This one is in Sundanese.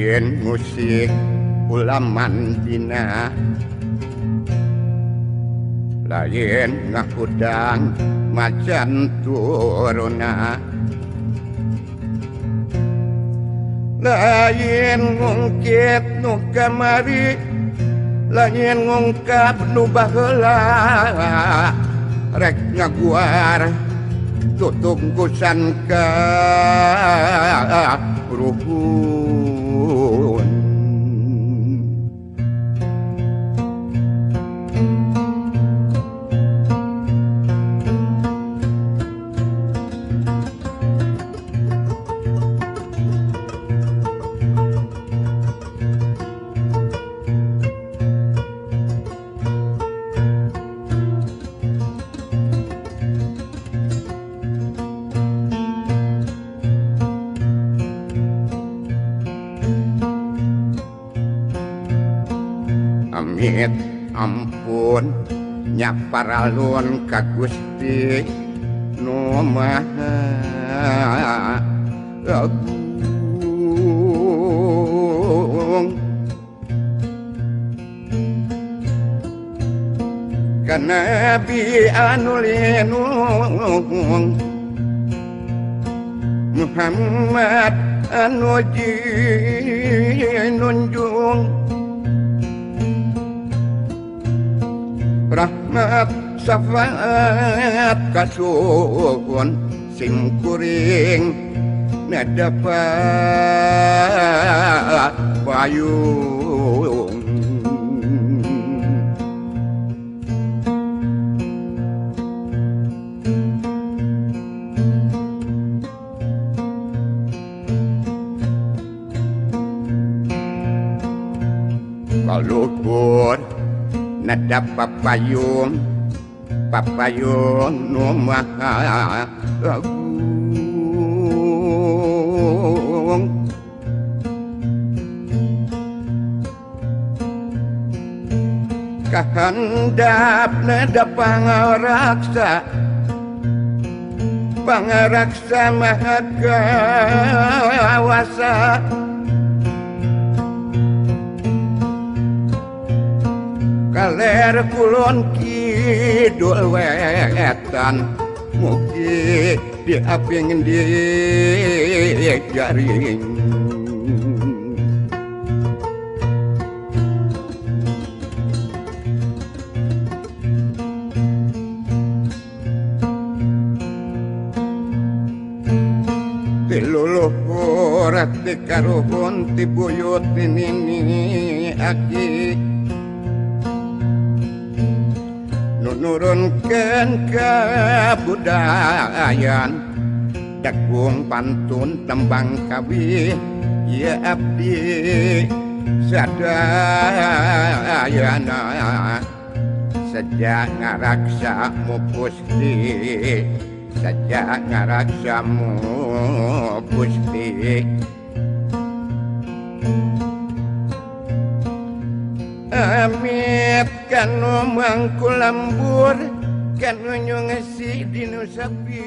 Lain musik ulaman dina, lain ngahudang macan turuna, lain ngungkit nu kamari, lain ngungkap nu baheula, rek ngaguar tutungkusan ka ruhun. Amit ampun nyaparalun ka Gusti nu Maha Agung. Ka Nabi anu linung Muhammad anu jinunjung, rahmat syafaat kasuhun simkuring nadapa payung. Kaluhur nada papayung, papayung nu Maha Agung. Kahandap nada pangaraksa, pangaraksa maha kawasa. Kaler kulon kidul wetan, mugi diaping di jaring. Ti luluhur ti karuhun ti buyut ti nini aki, nurunkeun kabudayan, dagung pantun tembang kawi ya abdi sadayana. Sejak ngaraksa mu Gusti, sejak ngaraksa mu Gusti. Amit kanu mangku lambur, kanu nyungesi dinu sapi.